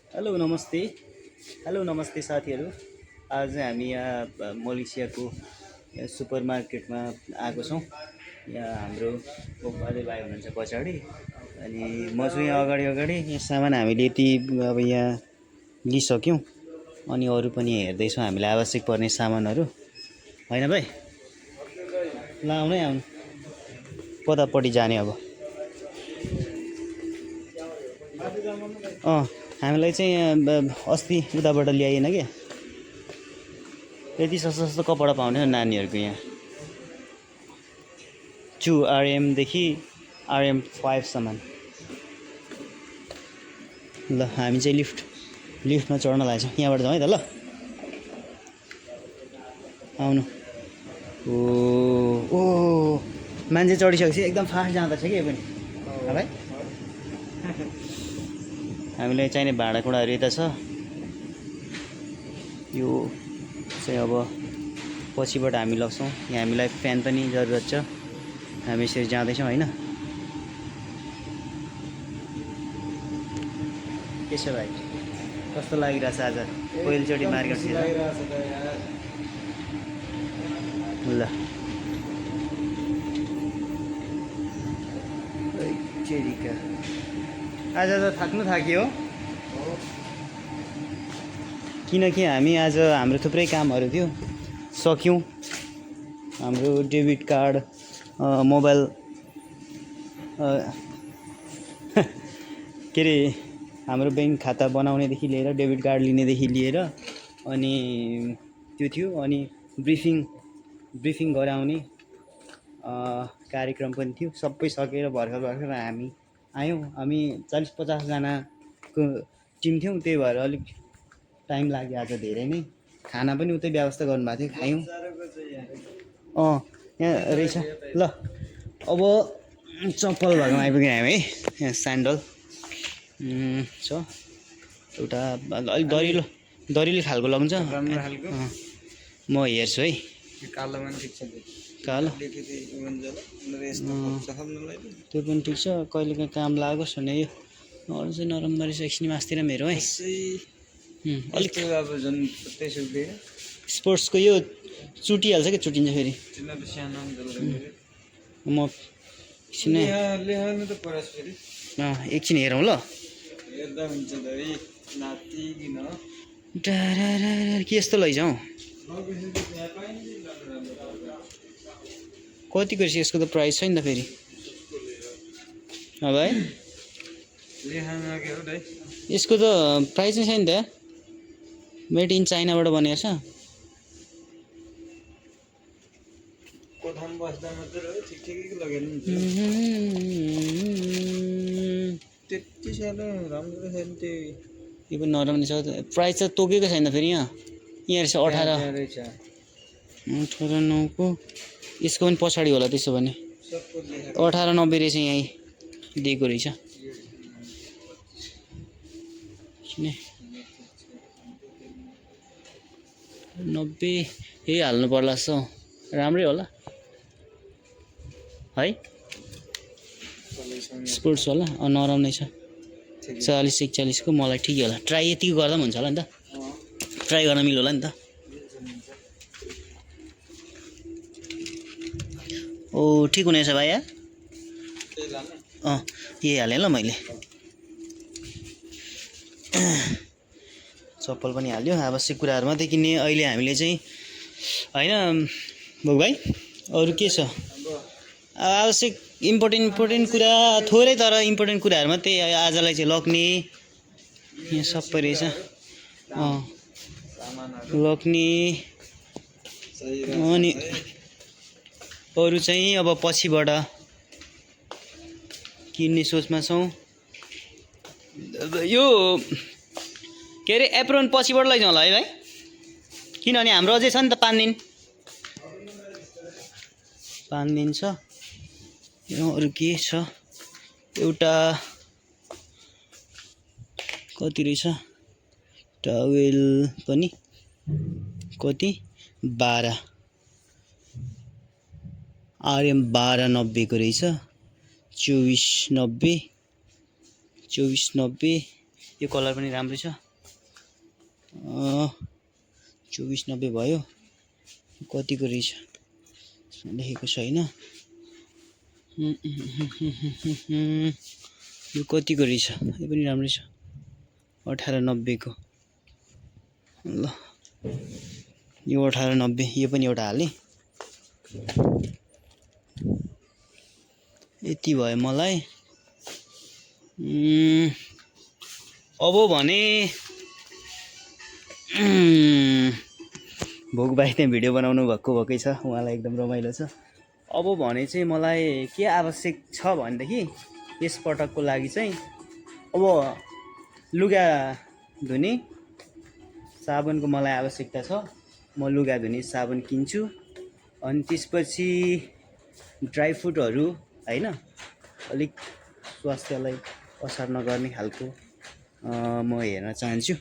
Hello नमस्ते साथीहरू। आज हामी यहाँ मलेसियाको सुपरमार्केटमा आएको छौँ। यहाँ हाम्रो बोक्पाले भाइ हुनुहुन्छ पछाडि, अनि म छु यहाँ अगाडि अगाडि। यहाँ सामान हामीले यति अब यहाँ लिइसक्यौँ, अनि अरू पनि हेर्दैछौँ हामीलाई आवश्यक पर्ने सामानहरू। होइन भाइ, ल आउनै आउनु, कतापट्टि जाने अब? हामीलाई चाहिँ अस्ति उताबाट ल्याइएन क्या, यति सस्तो सस्तो कपडा पाउने नानीहरूको यहाँ। 2RM देखि RM5 सम्म। ल हामी चाहिँ लिफ्टमा चढ्न लाग्छौँ। यहाँबाट जाउँ है त। ल आउनु। ओ मान्छे चढिसकेपछि एकदम फास्ट जाँदैछ कि पनि भाइ। हामीलाई चाहिने भाँडाकुँडाहरू यता छ। यो चाहिँ अब पछिबाट हामी लग्छौँ। यहाँ हामीलाई फ्यान पनि जरुरत छ। हामी यसरी जाँदैछौँ होइन। के छ भाइ, कस्तो लागिरहेछ आज पहिलोचोटि मार्केटतिर? ल आज त थाक्यो, किनकि हामी आज हाम्रो थुप्रै कामहरू थियो, सक्यौँ। हाम्रो डेबिट कार्ड, मोबाइल के अरे हाम्रो ब्याङ्क खाता बनाउनेदेखि लिएर डेबिट कार्ड लिनेदेखि लिएर अनि त्यो थियो। अनि ब्रिफिङ गराउने कार्यक्रम पनि थियो। सबै सकेर भर्खर हामी आयौँ। हामी 40-50 जनाको टिम थियौँ, त्यही भएर अलिक टाइम लाग्यो आज धेरै नै। खाना पनि उतै व्यवस्था गर्नुभएको थियो, खायौँ। यहाँ रहेछ। ल अब चप्पल भर्खर आइपुग्यौँ हामी है। यहाँ स्यान्डल छ एउटा, अलिक दरिलो खालको लगाउँछ। म हेर्छु है। कालो त्यो पनि ठिक छ, कहिलेकाहीँ काम लागोस् भने। यो अरू चाहिँ नरम रहेछ। एकछिनमा अस्तिर मेरो है अलिक स्पोर्ट्सको यो चुटिहाल्छ कि चुटिन्छ फेरि। म एकछिन हेरौँ ल। के यस्तो लैजाउँ? कतिको रहेछ यसको त प्राइस छ नि त फेरि। भाइ यसको त प्राइस नै छैन त। मेड इन चाइनाबाट बनेको छ। यो पनि नरम छ। प्राइस त तोकेको छैन फेरि। यहाँ रहेछ 18.9 को। यसको पनि पछाडि होला त्यसो भने। 18.90 रहेछ यहीँ दिएको रहेछ। 90 यही हाल्नु पर्ला जस्तो। राम्रै होला है। स्पोर्ट्स होला, नरम नै छ। 40-41 को मलाई ठिकै होला। ट्राई यतिको गर्दा पनि हुन्छ होला नि त। ट्राई गर्न मिल्यो होला नि त। ओ ठिक हुनेछ भाइ। यही हालेँ ल मैले। चप्पल पनि हाल्यो। आवश्यक कुराहरू मात्रै किन्ने अहिले हामीले चाहिँ होइन भोग भाइ। अरू के छ? आवश्यक इम्पोर्टेन्ट कुरा थोरै, तर इम्पोर्टेन्ट कुराहरू मात्रै आजलाई चाहिँ लग्ने। यहाँ सबै रहेछ लग्ने। अनि अरू चाहिँ अब पछिबाट किन्ने सोचमा छौँ। यो के अरे एप्रोन पछिबाट लैजाउँ होला है भाइ, किनभने हाम्रो अझै छ नि त 5 दिन छ। अरू के छ? एउटा कति रहेछ टावेल पनि, कति 12 RM 12.90 को रहेछ। 24.90 यो कलर पनि राम्रो छ 2490 भयो कतिको रहेछ लेखेको छैन यो कतिको रहेछ यो पनि राम्रो छ 1890 को ल यो 1890 यो पनि एउटा हाले यति भयो मलाई अब भने भोग भाइ त्यहाँ भिडियो बनाउनु भएकै छ उहाँलाई एकदम रमाइलो छ अब भने चाहिँ मलाई के आवश्यक छ भनेदेखि यस पटकको लागि चाहिँ अब लुगा धुने साबुनको मलाई आवश्यकता छ म लुगा धुने साबुन किन्छु अनि त्यसपछि ड्राई फ्रुटहरू हैन अलिक स्वास्थ्यलाई असर नगर्ने खालको म हेर्न चाहन्छु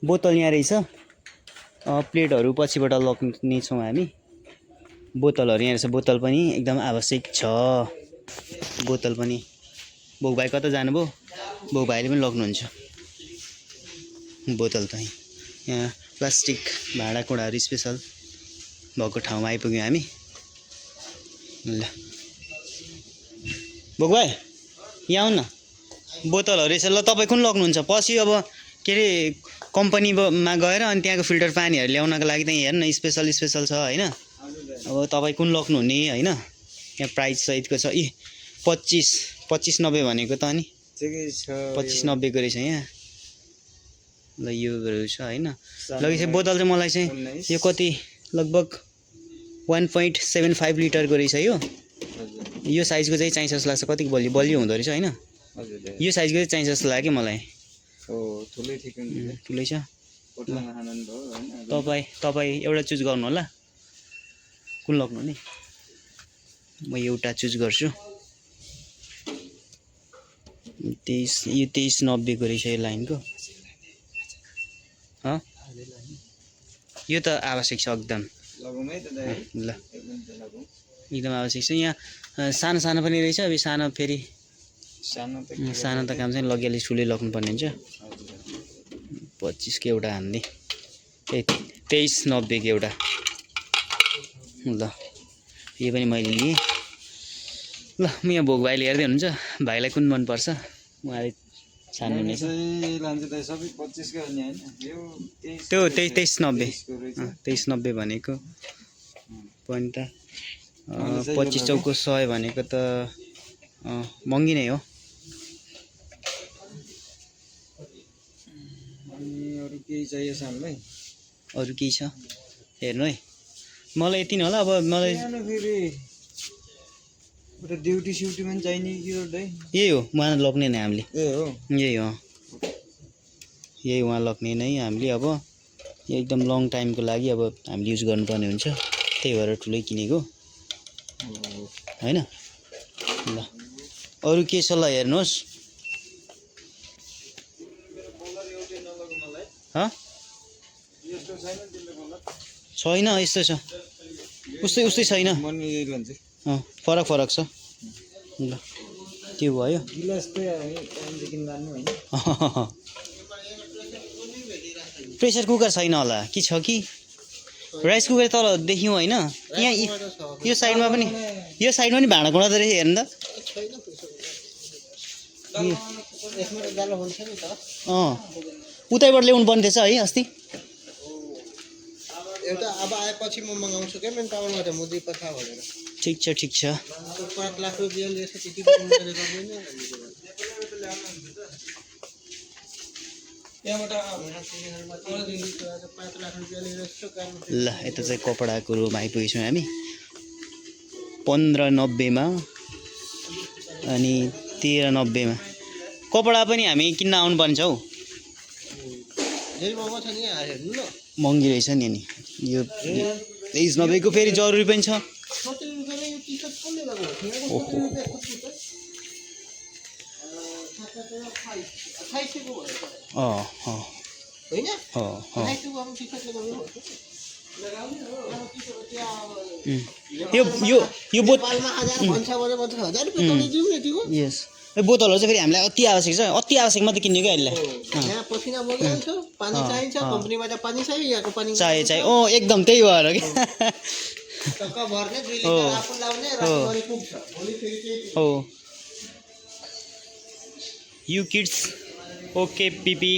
बोतल यहाँ रहेछ प्लेटहरू पछिबाट लग्ने छौँ हामी बोतलहरू यहाँ रहेछ बोतल पनि एकदम आवश्यक छ बोतल पनि बोक भाइ कता जानुभयो बोक भाइले पनि लग्नुहुन्छ बोतल त यहाँ प्लास्टिक भाँडाकुँडाहरू स्पेसल भएको ठाउँमा आइपुग्यौँ हामी ल बोक भाइ यहाँ आउनु न बोतलहरू रहेछ ल तपाईँ कुन लग्नुहुन्छ पछि अब के अरे कम्पनीमा गएर अनि त्यहाँको फिल्टर पानीहरू ल्याउनको लागि त हेर्न स्पेसल छ हैन अब तपाईँ कुन लग्नुहुने हैन यहाँ प्राइस सहितको छ 2590 भनेको त अनि 2590 को रहेछ यहाँ ल योहरू छ हैन लगेपछि बोतल चाहिँ मलाई चाहिँ यो कति लगभग 1.75 लिटरको रहेछ यो साइजको चाहिँ चाहिन्छ जस्तो लाग्छ कतिको बलियो हुँदो रहेछ हैन यो साइजको चाहिँ चाहिन्छ जस्तो लाग्यो मलाई ठुलै छ तपाईँ एउटा चुज गर्नु होला कुन लग्नु नि म एउटा चुज गर्छु 2390 को रहेछ यो लाइनको यो त आवश्यक छ एकदम ल एकदम आवश्यक छ यहाँ सानो पनि रहेछ अब सानो फेरि सानो त काम चाहिँ लगिहाल्यो ठुलै लग्नुपर्ने हुन्छ 25 को एउटा हान्ने 2390 को एउटा ल यो पनि मैले लिएँ ल म यहाँ भोग भाइले हेर्दै हुनुहुन्छ भाइलाई कुन मनपर्छ उहाँले छान्नुहुनेछ त्यो 2390 भनेको पनि त 25 चौको 100 भनेको त महँगी नै हो अरू केही छ हेर्नु है मलाई यति नै होला अब मलाई ड्युटी स्युटीमा चाहिने यही हो उहाँ लग्ने नै हामीले यही उहाँ लग्ने नै हामीले अब एकदम लङ टाइमको लागि अब हामीले युज गर्नुपर्ने हुन्छ त्यही भएर ठुलै किनेको हैन ल अरू के छ ल हेर्नुहोस् छैन यस्तो छ उस्तै छैन फरक छ ल त्यो भयो प्रेसर कुकर छैन होला कि छ कि राइस कुकर तल देख्यौँ होइन यहाँ यो साइडमा पनि भाँडाकुँडा त रहेछ हेर्नु त उतैबाट ल्याउनु पर्ने थिएछ है अस्ति एउटा अब आएपछि म मगाउँछु के मेन टाउनबाट म 2 पठा भनेर ठीक छ 5 लाख रुपैयाँ लिएछ त्यति पनि गरेर गर्दैन त्यहाँबाट 5 लाख रुपैयाँ लिएर यसो काम ल यता चाहिँ कपडाको रुम आइपुगेछौँ हामी 1590 मा अनि 1390 मा कपडा पनि हामी किन्न आउनु पर्छ हौ महँगी रहेछ नि यो 2390 को फेरि जरुरी पनि छ यो बोतलहरू चाहिँ फेरि हामीलाई अति आवश्यक छ, अति आवश्यक मात्रै किन्ने क्या अहिले यहाँ पसिना बगिहाल्छ, पानी चाहिन्छ, कम्पनीबाट पानी चाहियो, यहाँको पानी चाहियो एकदम त्यही भएर क्या टक्क भर्ने 2 लिटर आफू लाउने रातभरि पुग्छ, भोलि फेरि केही हो। You kids okay PP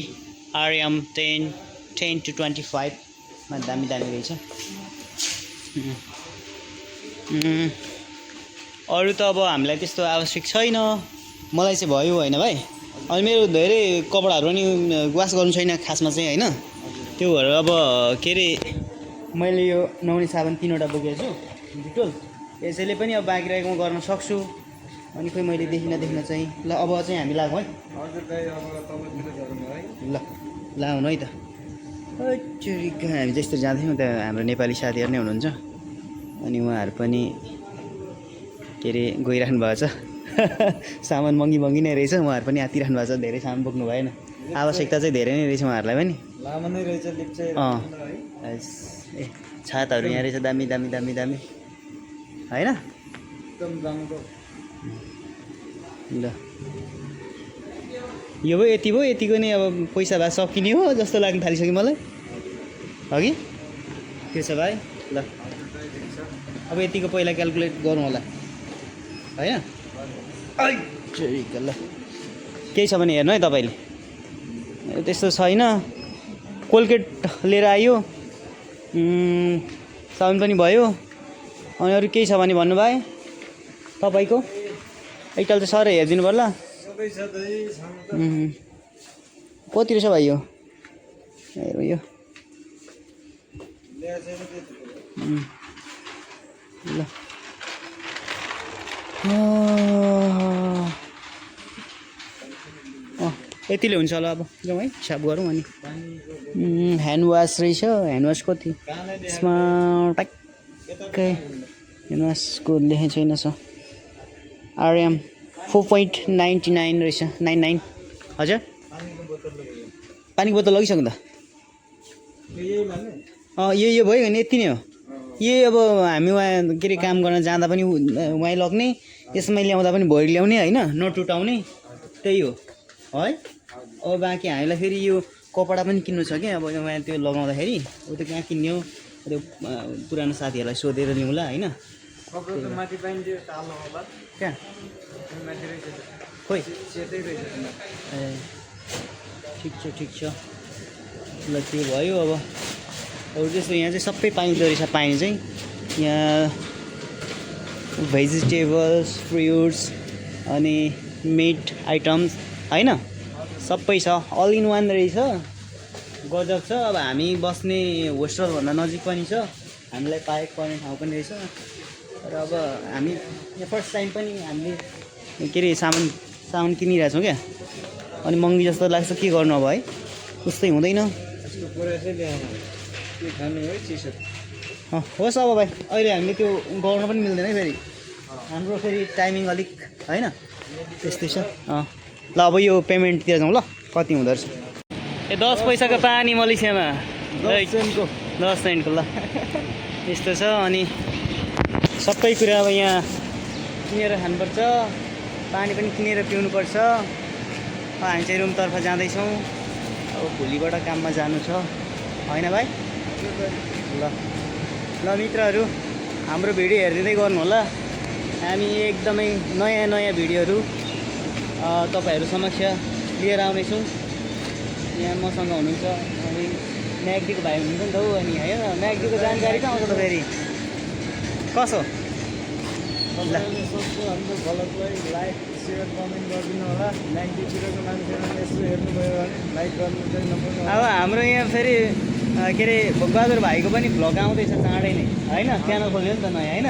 RM 10 to 25 मा दामी दामी रहेछ। अरू त अब हामीलाई त्यस्तो आवश्यक छैन, मलाई चाहिँ भयो होइन भाइ। अनि मेरो धेरै कपडाहरू पनि वास गर्नु छैन खासमा चाहिँ होइन, त्यो भएर अब के अरे मैले यो नुहाउने साबुन 3वटा बोकेको छु डिटोल, यसैले पनि अब बाँकी रहेको म गर्न सक्छु। अनि खोइ मैले देखिन चाहिँ ल अब चाहिँ हामी लागौँ है। ल लाउँ है त। हामी जस्तो जाँदैछौँ त हाम्रो नेपाली साथीहरू नै हुनुहुन्छ, अनि उहाँहरू पनि के अरे गइराख्नु भएको छ सामान महँगी नै रहेछ, उहाँहरू पनि आतिराख्नु भएको छ, धेरै सामान बोक्नु भएन, आवश्यकता चाहिँ धेरै नै रहेछ उहाँहरूलाई पनि। लामो नै रहेछ लिप्चै ए छाताहरू यहाँ रहेछ दामी दामी दामी दामी होइन। एकदम दामको। ल यो भयो यति भयो, यतिको नै अब पैसा भए सकिने हो जस्तो लाग्न थालिसक्यो मलाई अघि। के छ भाइ? ल अब यतिको पहिला क्यालकुलेट गरौँ होला होइन। ल केही छ भने हेर्नु है तपाईँले, त्यस्तो छैन। कोलगेट लिएर आयो, साबुन पनि भयो, अनि अरू केही छ भने भन्नु भाइ तपाईँको। एकताल चाहिँ सर हेरिदिनु पर्ला। कति रहेछ भाइ यो? हेरौँ यो ल यतिले हुन्छ होला। अब जाउँ है, हिसाब गरौँ। अनि ह्यान्ड वास रहेछ, ह्यान्ड वास कति यसमा ट्याक्कै ह्यान्ड वासको लेखेको छैन छ। आरएम 4.99 रहेछ, 99। हजुर पानीको बोतल लगिसक्नु त? यो भयो भने यति नै हो। यही अब हामी वहाँ के अरे काम गर्न जाँदा पनि वहीँ लग्ने, यसमै ल्याउँदा पनि भरि ल्याउने होइन, नटुटाउने, त्यही हो है। अब बाँकी हामीलाई फेरि यो कपडा पनि किन्नु छ कि, अब वहाँ त्यो लगाउँदाखेरि अब त्यो कहाँ किन्ने हो, त्यो पुरानो साथीहरूलाई सोधेर ल्याउँला होइन। कहाँ खोइ ए ठिक छ ल त्यो भयो। अब अरू त्यस्तो यहाँ चाहिँ सबै पाइँदो रहेछ, पाइने चाहिँ यहाँ भेजिटेबल्स, फ्रुट्स अनि मिट आइटम्स होइन, सबै छ, अल इन वान रहेछ, गजब छ। अब हामी बस्ने होस्टेलभन्दा नजिक पनि छ, हामीलाई पाएको पर्ने ठाउँ पनि रहेछ। र अब हामी यहाँ फर्स्ट टाइम पनि हामीले के अरे सामान किनिरहेको छौँ क्या, अनि महँगी जस्तो लाग्छ, के गर्नु अब है, उस्तै हुँदैन। होस् अब भाइ, अहिले हामीले त्यो गर्न पनि मिल्दैन है फेरि, हाम्रो फेरि टाइमिङ अलिक होइन त्यस्तै छ। ल अब यो पेमेन्टतिर जाउँ ल, कति हुँदो रहेछ। 10 पैसाको पानी मलेसियामा 10 सेन्टको ल यस्तो छ। अनि सबै कुरा अब यहाँ किनेर खानुपर्छ, पानी पनि किनेर पिउनुपर्छ। हामी चाहिँ रुमतर्फ जाँदैछौँ, अब भोलिबाट काममा जानु छ होइन भाइ। ल मित्रहरू, हाम्रो भिडियो हेरिदिँदै गर्नु होला। हामी एकदमै नयाँ भिडियोहरू तपाईँहरू समक्ष लिएर आउनेछौँ। यहाँ मसँग हुनुहुन्छ अनि म्याग्दीको भाइ हुनुहुन्छ नि त हो, अनि होइन म्याग्दीको जानकारी कहाँ आउँछ त फेरि कसो। हाम्रो भ्लगलाई लाइक सेयर कमेन्ट गरिदिनु होला। 90 मान्छेहरूले यसो हेर्नुभयो भने लाइक गर्नु चाहिँ नपर्नु। अब हाम्रो यहाँ फेरि के अरे बहादुर भाइको पनि भ्लग आउँदैछ चाँडै नै होइन, च्यानल खोल्यो नि त नयाँ होइन,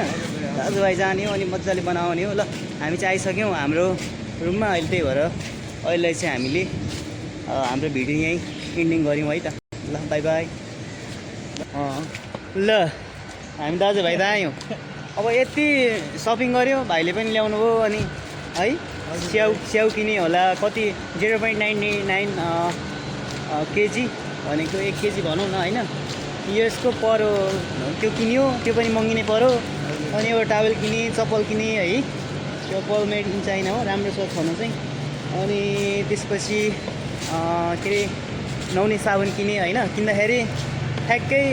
दाजुभाइ जाने हो अनि मजाले बनाउने हो। ल हामी चाहिँ आइसक्यौँ हाम्रो रुममा अहिले, त्यही भएर अहिले चाहिँ हामीले हाम्रो भिडियो यहीँ इन्डिङ गऱ्यौँ है त। ल बाई बाई। ल हामी दाजुभाइ त आयौँ, अब यति सपिङ गऱ्यो, भाइले पनि ल्याउनु भयो अनि है। स्याउ किने होला, कति 0.99 केजी भनेको 1 केजी भनौँ न होइन। यसको पऱ्यो, त्यो किन्यो, त्यो पनि महँगी नै पऱ्यो। अनि एउटा टावेल किने, चप्पल किने है, चप्पल मेड इन चाइना हो, राम्रो छ छन चाहिँ। अनि त्यसपछि के अरे नुहाउने साबुन किने होइन। किन्दाखेरि ठ्याक्कै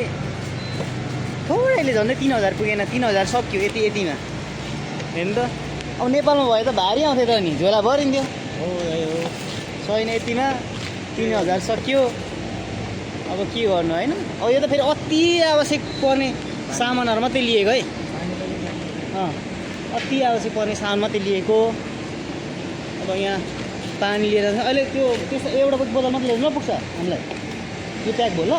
थोरैले झन्डै 3000 पुगेन, 3000 सक्यो यतिमा हेर्नु त। अब नेपालमा भए त भारी आउँथ्यो त नि, झोला भरिन्थ्यो। हो छैन, यतिमा 3000 सक्यो। अब के गर्नु होइन। अब यो त फेरि अति आवश्यक पर्ने सामानहरू मात्रै लिएको है। अति आवश्यक पर्ने सामान मात्रै लिएको। अब यहाँ पानी लिएर अहिले त्यो त्यस्तो एउटा बोतल मात्रै ल्याउनु पुग्छ हामीलाई, त्यो प्याक भयो ल।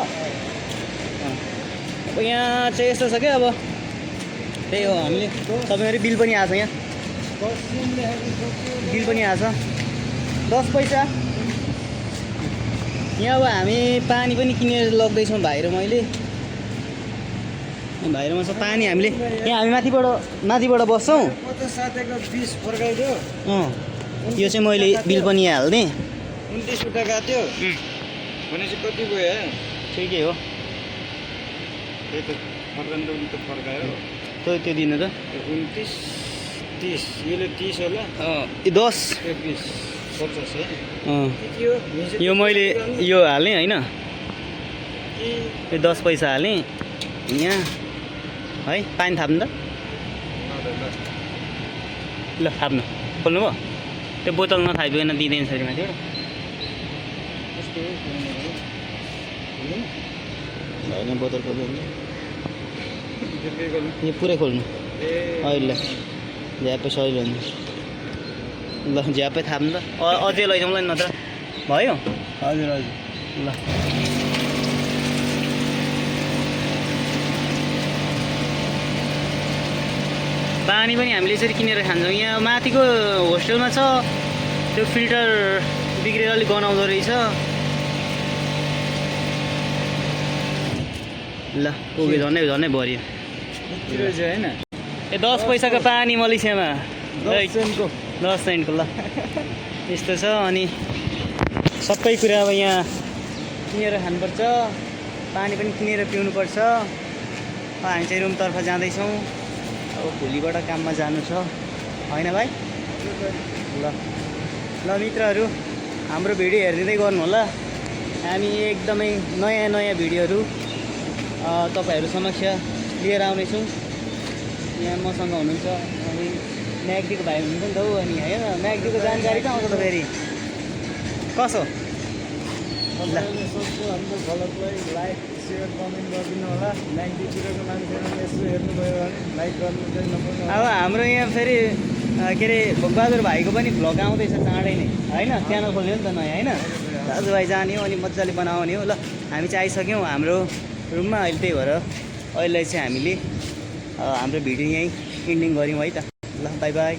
अब यहाँ चाहिँ यस्तो छ क्या, अब त्यही हो हामीले तपाईँहरू बिल पनि आएको छ, यहाँ बिल पनि आएको छ 10 पैसा। यहाँ अब हामी पानी पनि किनेर लग्दैछौँ भाइ र मैले। भाइ र म पानी हामीले यहाँ हामी माथिबाट बस्छौँ। 50 साथीको 20 फर्काइदियो। यो चाहिँ मैले बिल पनि यहाँ हाल्दिएँ। 29 रुपियाँ गएको थियो भनेपछि कति भयो? ठिकै हो, त्यही त फर्काउनु त फर्कायो। त्यो दिनु त 29 30 यसले 30 होला। 10 20 50 है। यो मैले यो हालेँ होइन, यो 10 पैसा हालेँ यहाँ है। पानी थाप्नु त ल, थाप्नु खोल्नु भयो। त्यो बोतल नथापिकन दिँदैन फेरि माथिबाट। होइन बोतल खोल्नु, यो पुरै खोल्नु अहिले झ्यापै सहिलो हुन्छ। ल झ्यापै थाप्नु त, अझै लैजाउँ ल नत्र भयो। हजुर ल पानी पनि हामीले यसरी किनेर खान्छौँ। यहाँ माथिको होस्टेलमा छ त्यो फिल्टर बिग्रेर अलिक गनाउँदो रहेछ। ल पुग्यो, झन्डै भरियो होइन। ए 10 पैसाको पानी मलेसियामा 10 सेन्टको 10 सेन्टको। ल यस्तो छ। अनि सबै कुरा अब यहाँ किनेर खानुपर्छ, पानी पनि किनेर पिउनुपर्छ। हामी चाहिँ रुमतर्फ जाँदैछौँ। अब भोलिबाट काममा जानु छ होइन भाइ? ल मित्रहरू, हाम्रो भिडियो हेरिदिँदै गर्नु होला। हामी एकदमै नयाँ भिडियोहरू तपाईँहरू समक्ष लिएर आउनेछौँ। यहाँ मसँग हुनुहुन्छ अनि म्याग्दीको भाइ हुनुहुन्छ नि त हौ। अनि होइन म्याग्दीको जानकारी त आउँछ त फेरि कसो। हाम्रो भ्लगलाई लाइक सेयर कमेन्ट गरिदिनु होला। 90तिरको मान्छेहरूले यसो हेर्नुभयो भने लाइक गर्नु चाहिँ नपर्नु। अब हाम्रो यहाँ फेरि के अरे भोकबहादुर भाइको पनि भ्लग आउँदैछ चाँडै नै होइन। च्यानल खोल्यो नि त नयाँ होइन। दाजुभाइ जाने हो अनि मजाले बनाउने हो। ल हामी चाहिँ आइसक्यौँ हाम्रो रुममा अहिले। त्यही भएर अहिले चाहिँ हामीले हाम्रो भिडियो यहीँ इन्डिङ गऱ्यौँ है त। ल बाई बाई।